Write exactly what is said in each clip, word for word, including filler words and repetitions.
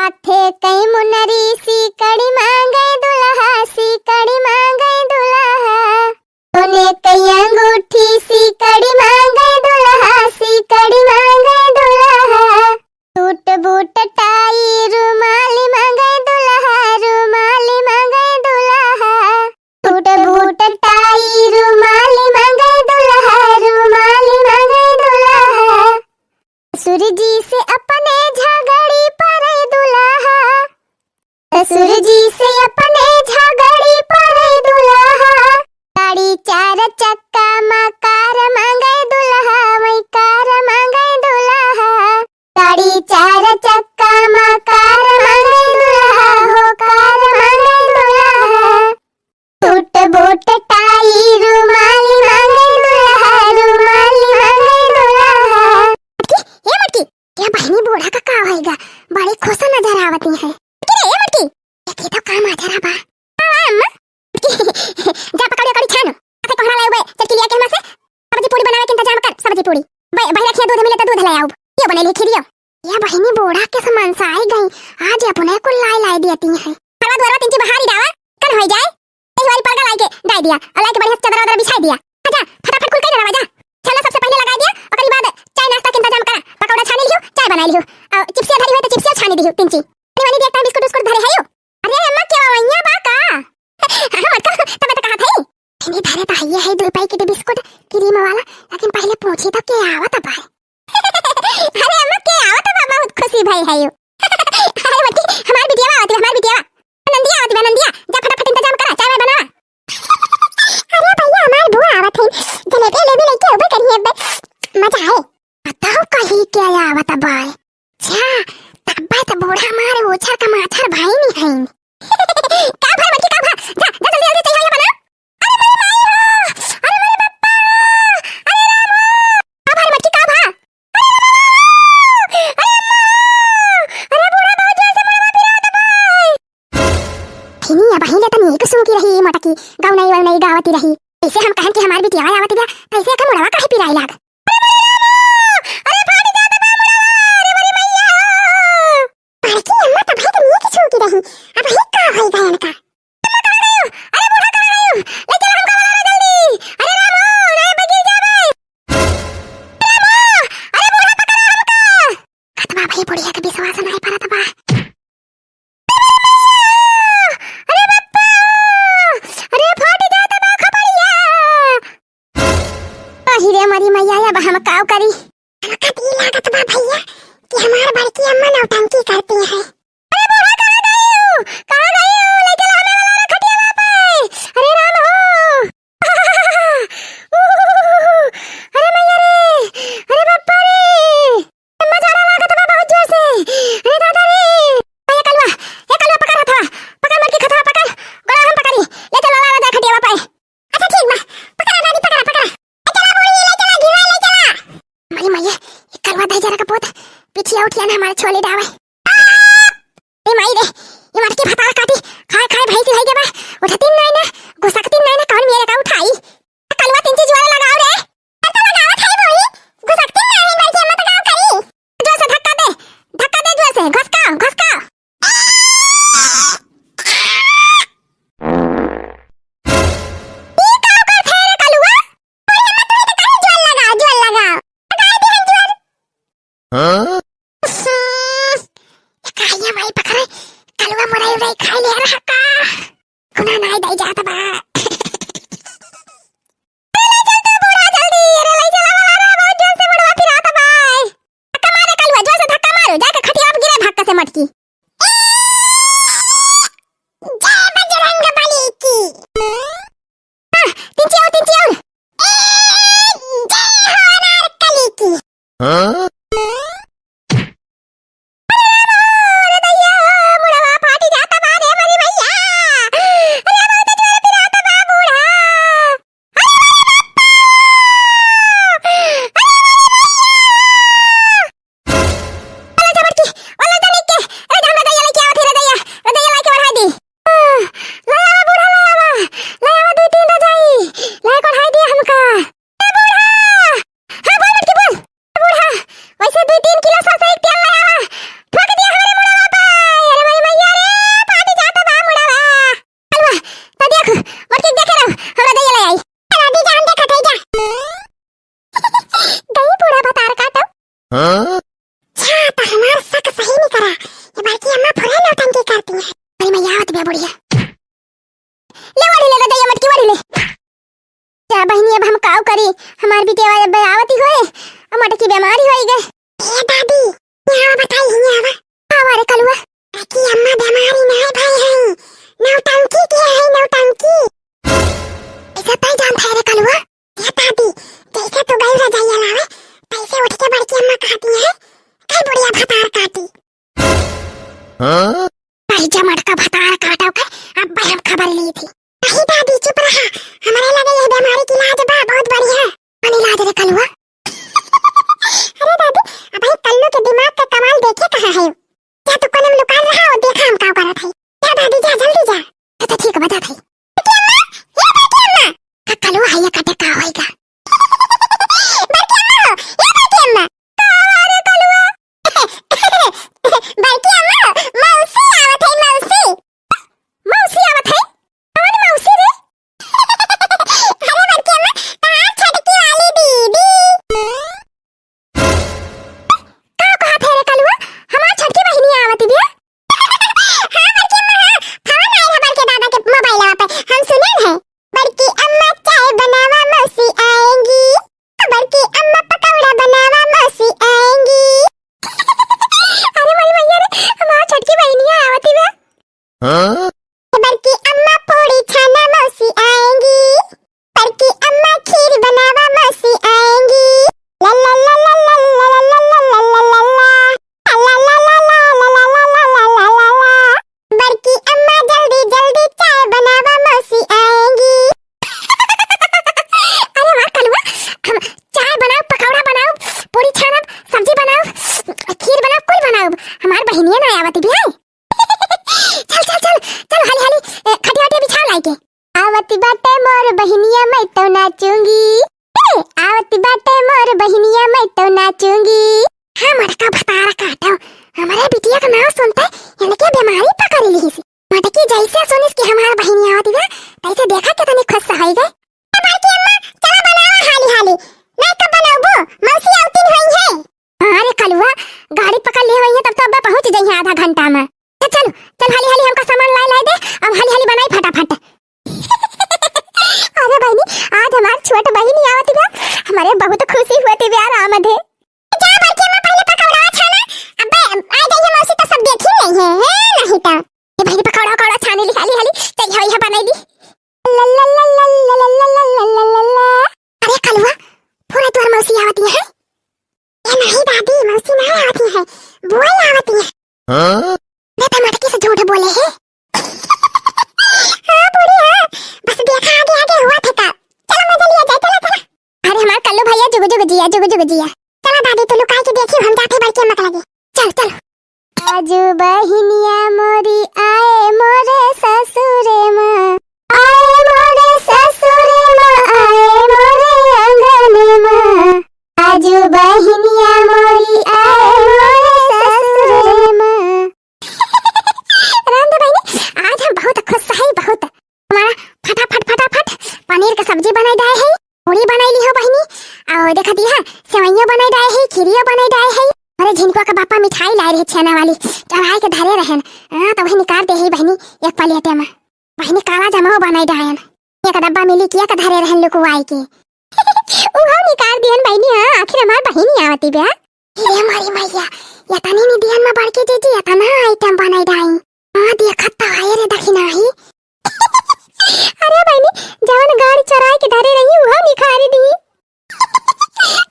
हाथे कई मुनरी, सीकड़ी मांगे दुल्हा, सीकड़ी मांगे दुल्हा। सोने कई अंगूठी, सीकड़ी मांगे दुल्हा, सीकड़ी मांगे दुल्हा। सूट बूट टाई, रुमाली मांगे दुल्हा, रुमाली मांगे दुल्हा। सूट बूट टाई, रुमाली मांगे दुल्हा, रुमाली मांगे दुल्हा। ससुर जी से अपने झगड़ी परे दुल्हा, ससुर जी से अपने झगड़ी परे दुल्हा। गाड़ी चार चक्का मा कार मांगे दुल्हा, वही कार मांगे दुल्हा। गाड़ी चार चक्का मा कार मांगे दुल्हा, हो कार मांगे दुल्हा। सूट बूट टाई, रुमाली मांगे दुल्हा, रुमाली मांगे दुल्हा। मटकी, ए मटकी, ए बहिनी बूढ़ा का का होइगा? बड़ी खुश नजर आवती है। मटकी रे, ए मटकी, ये तो काम आ जरा बा। हाँ, हाँ, अम्मा। मटकी, जा पकौड़ी, पकौड़ी छानो। आके कोहरा लाए हुए, चटकी लिया के हमा से। सब्जी पूड़ी बनावे के इंतजाम कर, सब्जी पूड़ी। बै-, बहिरा खिया दूध मिले तो दूध ले आउब। यो बने लिखी दियो। ये बहिनी बूढ़ा के समान से आई गई, आज अपने कुल लाई लाई देती है। हलवा दुआरवा तिनची बहारी डावा, कन होई जाए। यही वाली परगा लाई के डाई दिया, और लाई के बढ़िया से चादर वादर बिछाई दिया। हाँ जा, फटाफट कुल कई रवा जा। छाना सबसे पहले लगाई दिया, ओकरी बाद चाय नाश्ता के इंतजाम करा। पकौड़ा छानी लियो, चाय बनाई लियो, और चिप्सिया धरी हुई तो चिप्सिया छानी दियो तिनची। अरे वाली देख, बिस्कुट उस्कुट धरे है यो। अरे अम्मा, क्या वैया बा का? हाँ, मत कहो, तब तो कहा था। इन्हें धरे तो है, है दो पैकेट बिस्कुट क्रीम वाला, लेकिन पहले पूछी तो के आवत बा। अरे अम्मा, के आवत बा, बहुत खुशी भई है यो। अरे बच्ची, हमार बिटिया आवत बा, हमार बिटिया। नंदिया आवत बा, नंदिया, जा फटाफट इंतजाम करा, चाय वाय बनावा। अरे भैया, हमार बुआ आवत है, जलेबी लेबी लेके अबे करिए, अब मजा आए। बताओ कहीं के आवत बा। अच्छा, तब्बे तो बूढ़ा मार ओछर का माछर भाई नहीं है। का भर बच्ची, का भर? जा, जा जल्दी, जल्दी चाय वाय बना। अरे मेरी माई हो, अरे मेरे पप्पा, अरे राम हो। का भर बच्ची, का भर? अरे राम हो, अरे अम्मा, अरे बूढ़ा बहुत जोर से मुड़वा पिरात बा। फिनी अब हिले तनी एक सूखी रही मोटकी, गौनई वौनई गावती रही। ऐसे हम कहन कि हमार बिटिया आवत बा, तैसे का मुड़वा काहे पिराई लाग। अरे फाट जात बा मुड़वा, अरे बड़ी मैया हो। बड़की अम्मा तो भाई तनी एक सूखी रही, अब ही का होई गयन का। अम्मा कहाँ गई हो? अरे बूढ़ा कहाँ गई हो? ले चला हमका वाला जल्दी। अरे राम हो, रे बगिर जाबे। अरे बूढ़ा पकड़ा हमका। खतबा भाई बुढ़िया के विश्वास नहीं परत बा। अरे बप्पा! अरे फाट जात बा खपड़िया। अहि रे मरी मैया, अब हम काव करी? हमका तो ई लागत बा भैया कि हमार बड़की अम्मा नौटंकी करती है। अरे बूढ़ा कहाँ गई हो? कहाँ गई हो? ले चला हमें वाला खटिया पे। अरे राम हो। अरे मैया रे, अरे बापा रे, अम्मा जाड़ा लागत बा बहुत जोर से। अरे दादा रे, ए कलुआ, ए कलुआ पकड़ हथवा, पकड़ मटकी हथवा पकड़, गोड़ा हम पकड़ी, ले चल लावा जाए खटिया पे। अच्छा ठीक बा, पकड़ा दादी पकड़ा, पकड़ा, ले चला बूढ़ी, ले चला घिवा, ले चला। मरी मैया, ए कलुआ दही जरा का पोत, पीछे उठिया ना हमारे छोले डावे। ए माई रे, ई मटकी भतार काटी, खाए खाए भैंसी भई गे बा। उठतिन नाई ना, घुसकतिन नाई ना, कौन मेरे का उठाई? कलुआ तिनची जुआर लगाओ रे। अब तो लगावत है बोली, घुसकतिन नाई ना, बल्कि मत गाओ करी। जोर से धक्का दे, धक्का दे जोर से, घसकाओ, घसकाओ। ई का ओकर फेर कलुआ? अरे मत तो कहीं जुआर लगाओ, जुआर लगाओ। लगाए दे हम जुआर। हाँ? हम्म, ये कहिया माई पकड़े, कलुआ मुरई उरई खाई ले रहा का? कुना नाई दई जात बा। अरे ले चल तू बूढ़ा जल्दी, अरे ले चला वाला रे, बहुत जोर से मुड़वा पिरात बा। धक्का मारे कलुआ, जोर से धक्का मारो, जाके खटिया पे गिरे धक्का से मटकी। जय बजरंग बली की। हाँ, तिनची और, तिनची और। ए, जय हो अनारकली की। हाँ? अरे राम हो, अरे दैया, मुड़वा फाटी जाता बा रे मरी भैया। अरे बहुत जोर पिराता बा बूढ़ा। अरे मरी बापा। अरे मरी भैया। वाला जा बड़की, वाला जा लेके, ए, जा हमरा दैया लेके आवत है, रे दैया, रे दैया लेके बढ़ा दी। आ, ले आवा बूढ़ा, ले आवा, ले आवा दो तीन रजाई, ले बढ़ाई दिया हमका। ए बूढ़ा, हाँ बोल बड़की बोल, ए बूढ़ा, हाँ? भाई जमट का भतार काटो के, अब भाई हम खबर ली थी। नहीं दादी, चुप रहा, हमारे लगे यह बीमारी की इलाज बा, बहुत बढ़िया। कौन इलाज रे कलुआ? अरे दादी, अब भाई कल्लू के दिमाग का कमाल देखे कहाँ है? जा तू कोने में लुकान रहा और देखा हम का करत है। जा दादी, जा, जल्दी जा। अच्छा ठीक है, बता भाई। बड़की अम्मा, ए बड़की अम्मा। का कलुआ है, ये काटे का होएगा? बड़की अम्मा हो, ए बड़की अम्मा। का हुआ रे कलुआ? बड़की अम्मा हो, मौसी आवत है, मौसी। मौसी आवत है? कौन मौसी रे? अरे बड़की अम्मा, तहार छोटकी वाली दीदी। का कहत है रे कलुआ? हमार छोटकी बहिनी आवत बिया? हाँ बड़की अम्मा, हाँ। फोन आइल है बड़के दादा के मोबाइलवा पे, हम सुनल है। बड़की अम्मा चाय बनावा, मौसी आएंगी। बड़की अम्मा पकौड़ा बनावा, मौसी आएंगी। अरे मोरी मैया रे, हमार छोटकी बहिनिया आवत बिया। हाँ? बड़की अम्मा पूड़ी छाना, मौसी आएंगी। बड़की अम्मा खीर बनावा, मौसी आएंगी। ला ला ला ला ला ला ला ला ला ला ला ला ला। ला ला ला ला ला ला ला ला ला ला ला ला। बड़की अम्मा जल्दी जल्दी चाय बनावा, मौसी आएंगी। अरे वाह कलुआ, हम चाय बनाओ, पकौड़ा बनाओ, पूरी छानब, सब्जी बनाओ, खीर बनाओ, कुल बनाओ। हमार बहिनिया ना आवत बिया। चल चल चल चल, हाली हाली, ए, खटिया वटिया बिछा लाई के। आवत बाटे मोर बहिनिया, मैं तो नाचूंगी। ए, आवत बाटे मोर बहिनिया, मैं तो नाचूंगी। हाँ, मटका भतार काटो, हमारे बिटिया का नाम सुनते इनके बीमारी पकड़ ली से। मटकी जैसे सुनिस कि हमार बहिनिया आवत बा, तैसे देखा कितनी खुश हो गए। ए बड़की अम्मा, चला बनावा हाली हाली, नहीं तो बनाबो, मौसी आवतिन होई है। हाँ रे कलुआ, गाड़ी पकड़ लिए होई है, तब तो अब पहुँच जाई है आधा घंटा में। चल, चल, चल, हाली हाली हमका सामान लाए, लाए दे, अब हाली हाली बनाई फटाफट। अरे बहिनी, आज हमार छोट बहिनी आवत बा, हमारे बहुत खुशी होती बा, आराम दे। जा बड़की अम्मा, पहले पकौड़ा छाना, अबे आ जाइए मौसी तो सब देखी नहीं है, है नहीं तो। ए बहिनी, पकौड़ा, पकौड़ा छानी ली, हाली हाली, चल, यहाँ, यहाँ बनाई ली। ला ला ला ला ला ला ला ला ला ला ला। अरे कलुआ, पूरा तोर मौसी आवती है। ए नहीं दादी, मौसी नहीं आवती है, बुआ आवती है। हाँ? बेटा मटकी से झूठ बोले है। हाँ बूढ़ी हाँ, बस देखा आगे आगे हुआ थे का। चलो मजा लिया जाए, चलो चलो। अरे हमार कल्लू भैया जुग जुग जिया, जुग जुग जिया। चलो दादी, तू लुकाई के देखी, हम जाते बड़की अम्मा के लगे। चल चल। आजू बहिनिया मोरी आए मोरे ससुरे माँ, आए मोरे ससुरे माँ, आए मोरे आंगने माँ। आजू बहिनिया मोरी आए मोरे ससुरे माँ। राम दे बहिनी, आज हम बहुत खुश है, बहुत। हमारा फटाफट फटाफट पनीर का सब्जी बनाई डाए है, पूड़ी बनाई ली हो बहिनी, और देखा दिया सेवइया बनाई डाए है, खीरिया बनाई डाए है। अरे झिनकुआ का बापा मिठाई लाए रहे छेना वाली, चढ़ाए के धरे रहन, हाँ तो वही निकाल दे है बहिनी एक प्लेट में। बहिनी काला जमाओ बनाई डायन, एक डब्बा मिली किया का धरे रहन लुकुआई के। उहो निकाल दिहन बहिनी, हाँ आखिर हमार बहिनी आवती बा। हे मोरी मैया, यतनी नी दिहन में बड़के जीजी यतना आइटम बनाई डाई। हाँ देखत तो है रे दखिनाही। अरे बहिनी, जवन गाड़ी चोराई के धरे रही उहो निखारी दी।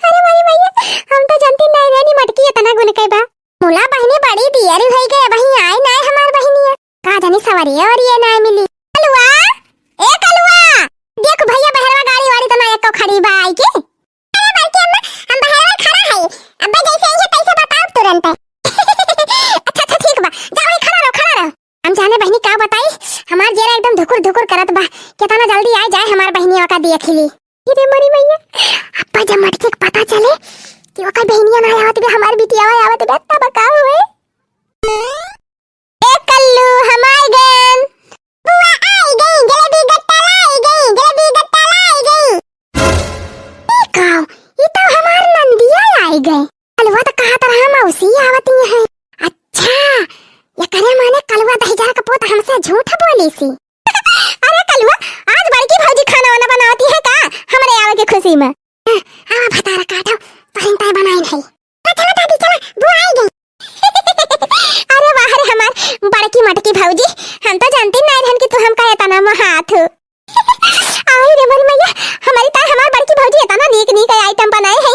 अरे मोरी मैया, हम तो जानती नहीं रहनी मटकी यतना गुन के बा। मुला बहिनी बड़ी दियरी होई गए, वही आए नाय हमार बहिनिया। का जानी सवरिया और ये नाय मिली। कलुआ, ए कलुआ, देख भैया बहरवा गाड़ी वाड़ी तो ना एको खड़ी बा आई के। अरे बड़की अम्मा, हम बहरवा खड़ा है, अब्बे जैसे आई है तैसे बताओ तुरंत। अच्छा अच्छा ठीक बा, जा वही खड़ा रहो, खड़ा रहो। हम जाने बहिनी का बताई, हमार जेरा एकदम धुकुर धुकुर करत बा, कितना जल्दी आ जाए हमार बहिनिया का देख ली। अरे मोरी मैया, अब्बा जब मटकी के पता चले कि ओकर बहिनिया ना आवत बे, हमार बिटिया आवत बे, तब का होए? ए कल्लू, हम आइ गएन। बुआ आइ गई, जलेबी गट्टा लाई गई, जलेबी गट्टा लाई गई। ई का, ई तो हमार नंदिया आइ गए। कलुआ तो कहत रहा मौसी आवती है। अच्छा, ये करे माने कलुआ दहिजरा का पोत हमसे झूठ बोली सी। अरे कलुआ, आज बड़की भौजी खाना वाना बनावती है का हमरे आवे के खुशी में? हाँ, हाँ, भतारा काटो, पहिन ताई बनाइन है। चलो, चलो दादी, चलो, बुआ आइ गई। अरे वाह रे हमार बड़की मटकी भौजी, हम तो जानती नहीं रहन कि तू हमका इतना महात हो। आई रे मोरी मैया, हमारी ताई हमार बड़की भौजी इतना नीक नीक आइटम बनाए है।